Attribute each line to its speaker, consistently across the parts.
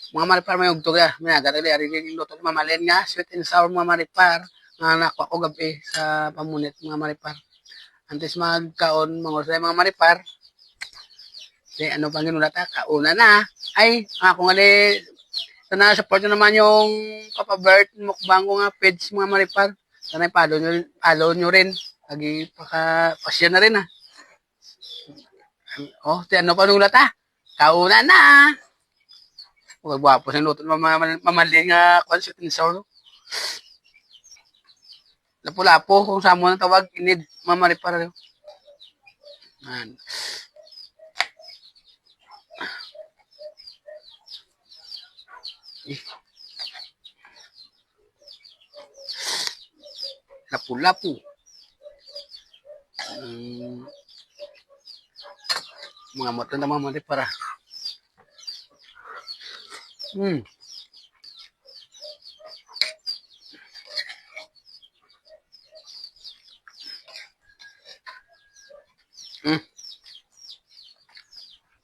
Speaker 1: Mga maripar, may ugtog ya. May nagarili, ari luto ni Mama Len nga, sweet and sour, mga maripar. Nga nakuha ko gabi sa pamunit, mga maripar. Antes magkaon, mga oras mga maripar. Di, ano pang ginulat ha? Kauna na. Ay, ako nga di, sana support nyo naman yung Papa Bert mukbang ko nga page, mga maripar. Sana i-follow nyo rin. Lagi paka, pa-share na rin ha. Oh, ti ano pa nulat ha? Kauna na. Huwag gwapo sa luto ni Mama Len nga kwan, sweet and sour. Lapu-lapo, kung sa mo nang tawag, inid, mga maripar. Yan. Eh. Lapu-lapu. Mga moto na mga maripar.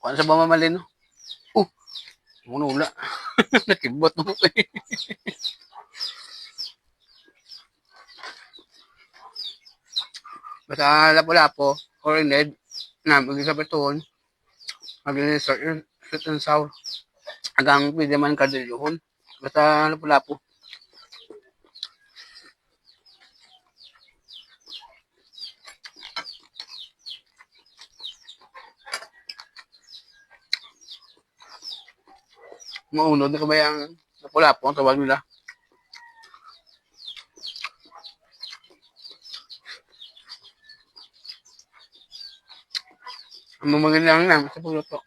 Speaker 1: Kuan sa ba Mama Len, no? Oh, ano wala. Nakibot mo. Basta lapu-lapo or inid na mag sa batuon. Mag sweet and sour. Agang pwede man kadilyuhon. Basta lapu-lapo. Maunod na ba yung lapu-lapo ang tawag nila? Ang mga lang na sa pagluto.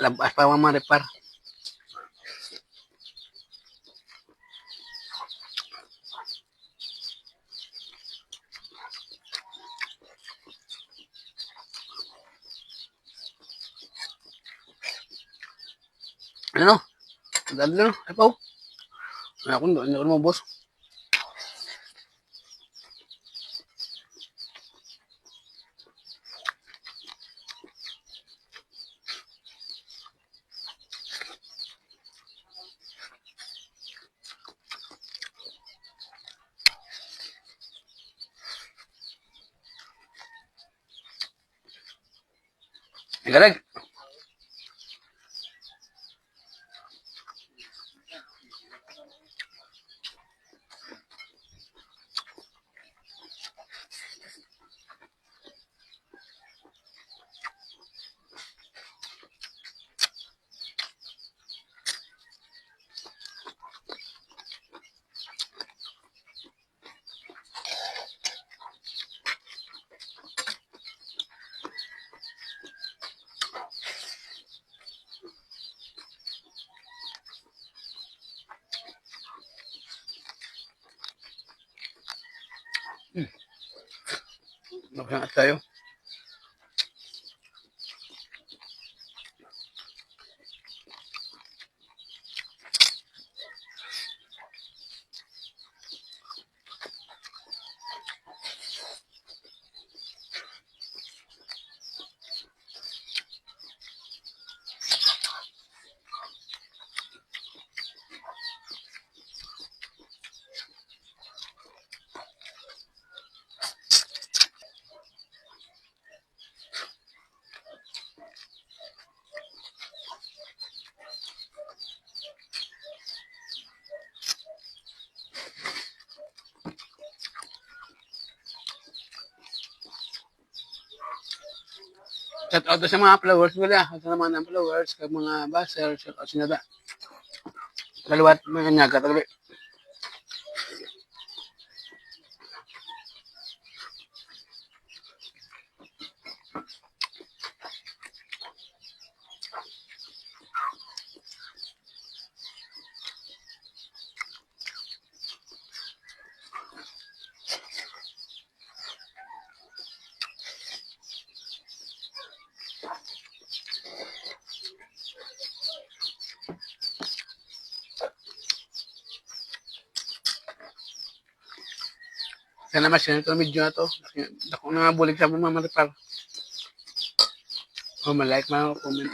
Speaker 1: Labas pa, mga maripar. Ano? Dali no? Ay pa. Ay ako, hindi ako boss. Ay, galag. Maghangat tayo. Shout out sa mga followers wala. Sa mga followers, kag mga basher, shout out sila da. Kaliwat mga nyaga tagabi. Sana ma-share itong video na to. Dako na nga bulig sa mga maripar. O ma-like, ma-comment.